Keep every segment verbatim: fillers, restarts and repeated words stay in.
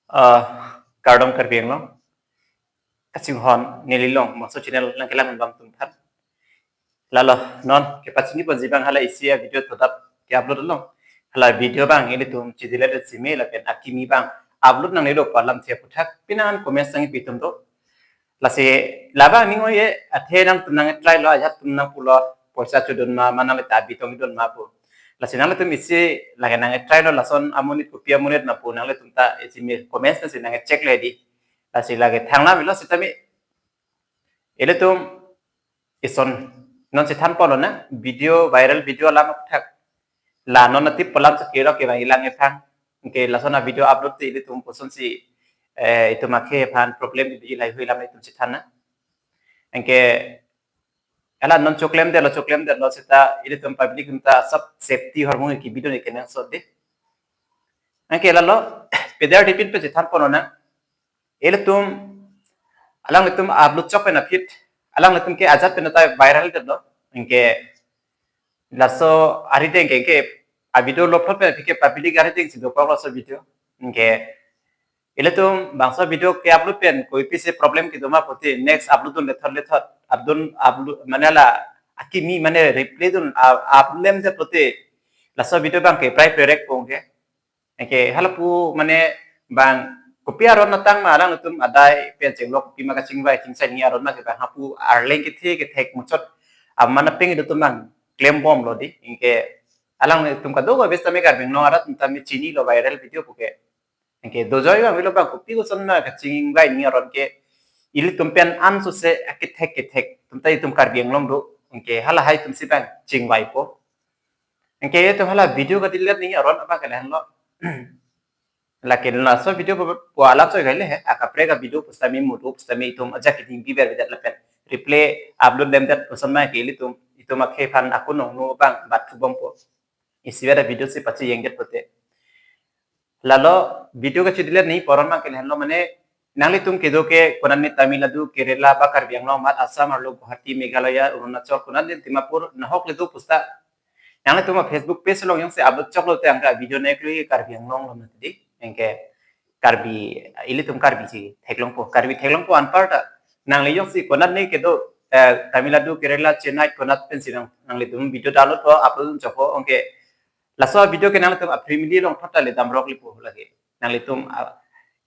Ah, kardom Karbi Anglong. Kachinghon neli Longmangso channel nangkelang bang atum aphan. Lalo non kepachini pon jibang hala isi a-video todap ke-upload along. Hala video bang ilitum chidile de simi lapen akimi bang upload nangnelo pu alam thia puthak pinan comments nangpi atum do. Lasi labang ning oi e, athe nangtum nang-try lo, ajat atum nangpulo, poisa chodun ma, ma nangle ta bitong idun ma pu. Lasi nanglitum isi lake nang-try lo, lason amonit kopi amonit ma pu nanglitum ta isi mi comments nangsi nang-check le di. Lasi lake thanglam ilo sitame ilitum ison non si than pon lonang, video, viral video alam aphuthak. La non natip pu alam si kero ke bang ilang ethang. Anke lason a-video upload te ilitum kosonsi, eh, itum akhei aphan problem di lahei hui alam itum si than nang. Anke hala non choklemdetlo, choklemdetlo seta ilitum public atum ta sab safety ahormu ke bidun ke nang sot de. Anke lalo peder tipin pen si than pon lonang. Ilitum alanglitum upload chok pen aphi, alanglitum ke ajat pen ta viral detlo. Anke laso arideng ke, ke a-video lo upload pen aphi ke public arideng si dokok laso video. Anke ilitum bangso video ke-upload pen koipi si problem kedo ma pulote next upload dun lethot lethot, upload, upload mane la akimi mane replay dun, a-, upload lemde pulote laso video bang ke prai perek pon ke. Anke hala pu mane bang kopi aron atang ma alanglitum adai pen chenglok kopi ma kachingvai chingsai ni aron ma ke bang hapu arleng kethe kethek muchot amana peng itum bang klembomlo di. Anke alanglitum kadokave sitame Karbi Anglong arat atum tame chinilo viral video pu ke. Anke dojoi bang avelo bang kopi koson ma kachingvai ni aron ke ilitum pen ansose akethek kethek atum ta itum Karbi Anglong do. Anke halahai atum si bang chingvaipo. Anke itum hala video ka-delete nangji aron abang ke lahenlo. Lake laso video pu, pu alam choi kaile he, akaprek a-video pusitame mudu pusitame itum ajak keding biber bidat lapen replay upload lemdet puson ma ke ilitum, itum akhei aphan ako nongno bang bat thubompo. Isi bera video si pachejengdet pulote. Lalo video kachi-delete nangji pu aron abang ke lahenlo mane nanglitum kedo ke konatne Tamil Nadu, Kerala ba Karbi Anglong amat, Assam arlo Guwahati, Meghalaya, Arunachal, konatne Dimapur, nahok le do pusita nanglitum a-Facebook page along jongsi upload choklo te anke a-video nangkeklo Karbi Anglong lo mati di. Anke Karbi, ilitum Karbi si theklongpo, Karbi theklongpo anparta nangli jongsi konatne kedo, eh, Tamil Nadu, Kerala, Chennai konat pensi nang, nanglitum video download po, upload chokpo, anke laso video ke nanglitum a-family along thot ta le damrok lipo lake. Nanglitum a,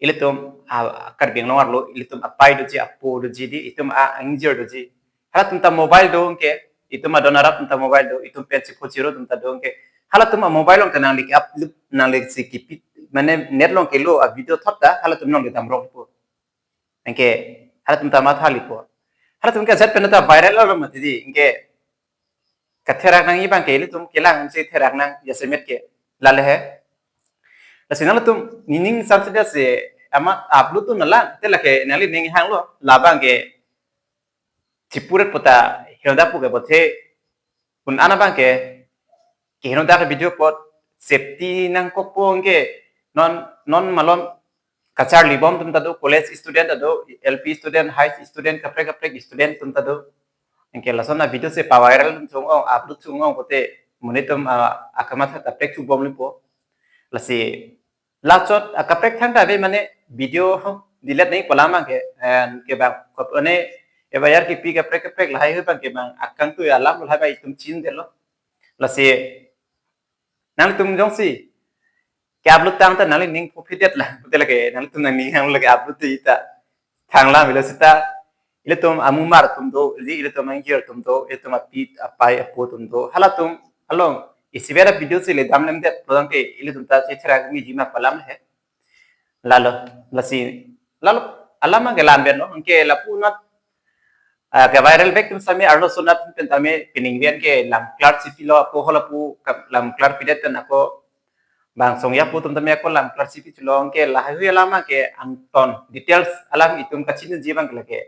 ilitum a, Karbi Anglong arlo ilitum apei doji, apo doji di, itum a-ingjir doji. Halatum ta mobile do anke, itum adon arap atum ta mobile do, itum pen chikho chiro atum ta do anke. Halatum a-mobile along ta nangli ke-up, nanglisi kepi, mane net along kelo a-video thot ta halatum along le damrok lipo. Anke halatum ta matha lipo. Halatum ke ajat pen ta viral lo mati di. Anke katherak nangji abang ke ilitum kelang si therak nang jasemet ke lale he. Lasi nanglitum nening samsida si amat upload dun nanglang te lake nangli ning hanglo labang ke chipuret puta henoda pu ke bothe un-an abang ke ke henoda ke video pot safety nangkokpo anke non, non malom kacharlibom atum ta do, college student ta do, L P student, high student, kaprek kaprek student atum ta do. Anke lason a-video si pa-viral atum chung-ong, upload chung-ong pulote monit atum a, akamatha kaprek chubom lipo. Lasi lachot akaprek thangta ave mane video ho delete nangji pu alam abang ke, eh, ke bang kop ane ebayar kepi kaprek kaprek lahai hui abang ke bang akangtui alam lahai abang itum chinidetlo. Lasi nanglitum jongsi ke-upload tangte nangli ning phophidet la, pulote lake nanglitum nangning hang lake upload te ita thanglam ilo sita ilitum amumar atum do, ili ilitum angjir atum do, ilitum api apei apo atum do, halatum along isi bera video si le damlemdet pulo tangte ilitum ta chetherak nangji ma pu alam he. Lalo, lasi, lalo alam abang ke la-an pen lo, anke lapu anat, ah, ke-viral vek atum sitame arloso anat pen tame pining pen ke lamklar si pilo ako halapu ka-, lamklar pidet pen ako bang songja apo atum tame ako lamklar si pi chulo anke lahai hui alam abang ke angton details alam itum kachiniji abang ke lake.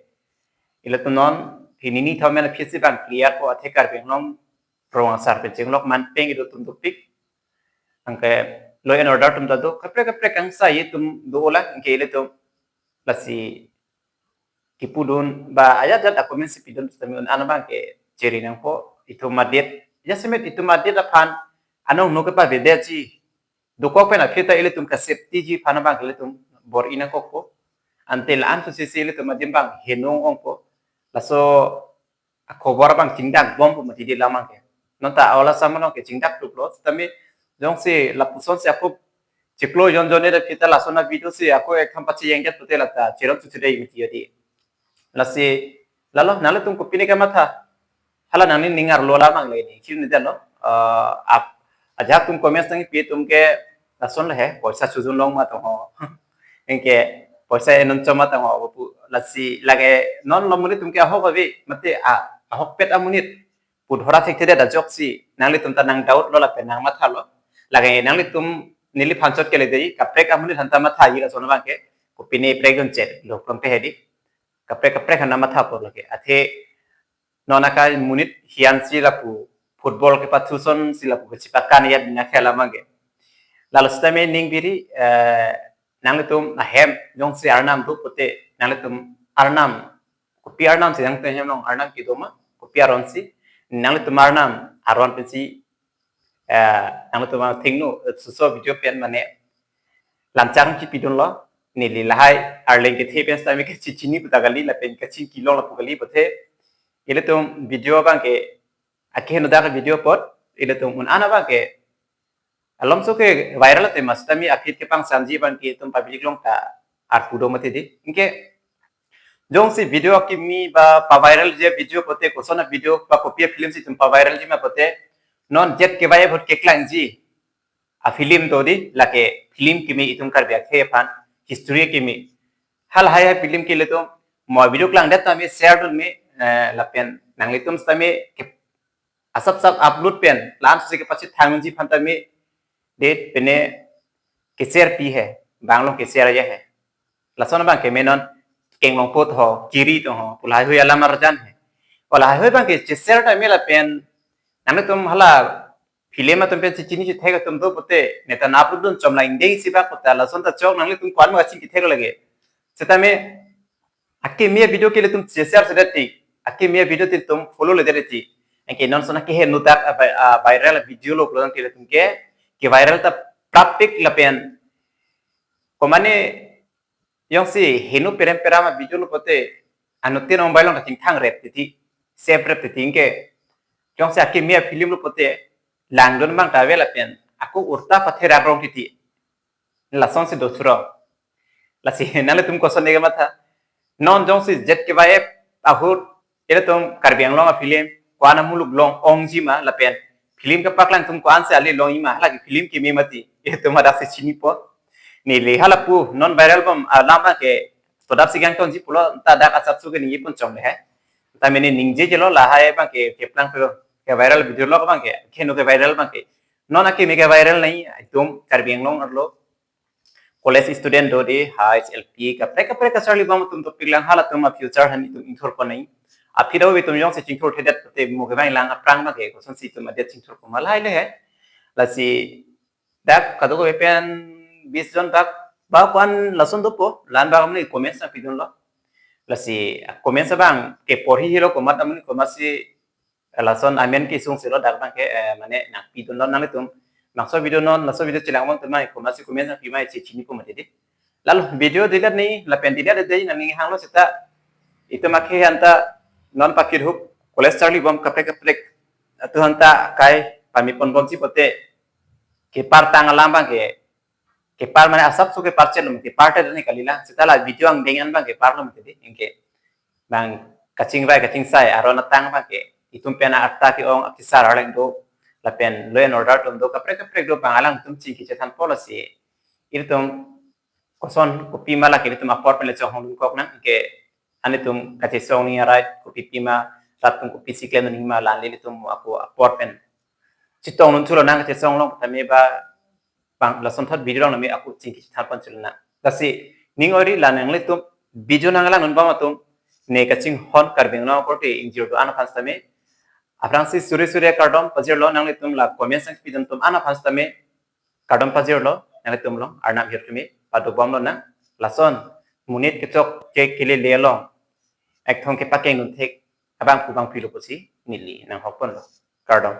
Ilitum non hini ni thom men aphi si bang clear po athe Karbi Anglong rong asar pen chenglok man peng itum dopik. Anke law and order atum ta do, kaprek kaprek kangsai atum do ola, anke ilitum lasi kipudun ba ajat ajat a-comment si pidun sitame un-an abang ke cheri nangpo, itum adet, jasemet itum adet aphan anong no kepavedetji dokok pen aphi ta ilitum ka-safety ji aphan abang ke ilitum bor-i nangkokpo. Ante la-an susi si ilitum adim abang heno ongpo. Laso akhobor abang chingdak bompo mati di lamang ke. Non ta ola samanong ke chingdak tuplo. Tame jongsi lapuson si ako chiklo jon jon eda kita lason a-video si ako ekdom pachejeng jat pute lata cherong chuchu dei mati di. Lasi lalo nanglitum kopine kamatha. Hala nangning arlo lamang le ni. Kiri ni dalo. Eh, ap, ajak atum comments nangpi atum ke lason le he, poisa chojun long ma tong ho. Anke poisa enon choma tong ho pu lasi lake non lo monit atum ke ahok ave, mate a, ahokpet amonit pu dhora thekthedet ajoksi nanglitum ta nang doubt lo lapen nang mathalo. Lake nanglitum neliphan chot kele dei, kaprek amonit aphan ta mathaji lason abang ke, kopine prek un chet lo plong pe hedi. Kaprek kaprek aphan ta mathapo lake. Athe non akai monit hian si lapu football kepathu ason si lapu kechipakan ya bina khela mangke. Lalo sitame ning biri, eh, nanglitum ahem jongsi arnam do pute nanglitum arnam, kopi arnam si nangtum hem long arnam kedo ma, kopi aron si, nanglitum arnam aron pensi, eh, nanglitum thengno, eh, suso video pen mane lamchang chipidunlo, neli lahai arleng kethe pen sitame kachechini puta kali lapen kachingki long lapu kali pute. Ilitum video abang ke, akeheno dak video apot, ilitum un-an abang ke alomso ke viral te mas tame aphi kepangsamji abang ke itum public along ta arpu do mati di. Anke jongsi video akimi ba paviralji a-video pute, koson a-video ba kopi a-film si itum paviralji ma pute, non Z K Y F ahut keklangji a-film do di, lake film kimi itum Karbi akhei aphan history kimi. Halahai a-film ke ilitum mo video klangdet tame share dun me, eh, lapen nanglitum sitame ke asap sap upload pen la-an susi kepachethangji aphan tame det pene ke-share pi he, bang along ke-share ya he. Lason abang ke me non kenglong pot ho, kiri to ho, pu lahaihui alam arjan he. O lahaihui abang ke che-share tame lapen nanglitum hala film atum pen chechini chethek atum do pute, neta na upload dun chom la ingdeng si bak pute, lason ta chok nanglitum ko-an ma kachingki thek lage. Sitame akimi a-video ke ilitum che-share sedet ti, akimi a-video ti itum follow ledet ti. Anke non sona keheno dak a, a-viral video lo pulo ke ilitum ke, ke-viral ta prapik lapen. Komane jongsi heno perem peram a-video lo pute, anuttin ong bailong ta chingthang rep titi, sep rep titi anke. Jongsi akimi a-film lo pute, langdun abang ta ave lapen ako urta pathe ragrong titi. Lason si do churo. Lasi nanglitum koson ne kematha. Non jongsi Z K Y F ahut ilitum Karbi Anglong a-film ko-an amuluk along ongji ma lapen film kepaklang atum ko-an si ale longji ma, halake film kimi mati. Ilitum hadak si chinipo. Neli halapu non viral bom alam abang ke todap si kangtonji pulo ta dak asap su ke ningje pon chom le he. Tame ne ningjejelo lahai abang ke keplang pe ke-viral video lo abang ke, keheno ke-viral abang ke. Non akimi ke-viral nai, itum Karbi Anglong arlo college student do di, high, L P, kaprek kaprek kacharli bom atum topic lang halatum a-future aphan itum ingthurpo nai. Aphi do itum jongsi chingthur thedet te mo kevang lang aphrang abang ke koson si itum adet chingthurpo ma lahai le he. Lasi dak kadokave pen bis jon dak ba ko-an lason dopo, la-an bak amonit comments nangpidunlo. Lasi comments abang ke porhi helo komat amonit komat si lason amen kesung silo dak abang ke, eh, mane nangpidunlo nanglitum. Bangso video non, laso video chelang bom atum mai komat si comments nangpi mai che chinipo mati di. Lalo video delete ni, lapen delete dei nangning hanglo seta itum akhei aphan ta non pakirhup college charli bom kaprek kaprek atum aphan ta kai pame pon bomji pute kepartang alam abang ke, kepar mane asap su kepar chet lo, kepar te ni kali la. Seta la video angdeng an abang kepar lo mati di, anke bang kachingvai kachingsai aron atang abang ke itum pen arta ke-ong akisar arleng do, lapen law and order atum do, kaprek kaprek do, bang alangtum chingki chethanpo lasi ilitum koson kopi ma lake ilitum apor pen le chonghong lungkok nang, anke anitum kachesong ni arai kopi pima, rat atum kopi si klem nangji ma, la-an le ilitum ako apor pen chetong nun thulo nang kachesong along tame ba bang lason thot video along nami ako chingki chethan pon chulo nang. Lasi ning ori la nanglitum video nanglang nun bom atum ne kachinghon Karbi Anglong akorte ingjir do-an aphan sitame aphrangsi suri suri kardom pajirlo, nanglitum la comments nangpidun atum an aphan sitame kardom pajirlo, nanglitum along arnam hirtumi pado bomlo nang. Lason monit kechok ke kelele along ekthong kepakeng nun thek abang pu bang pilo pusi neli nanghok ponlo. Kardom.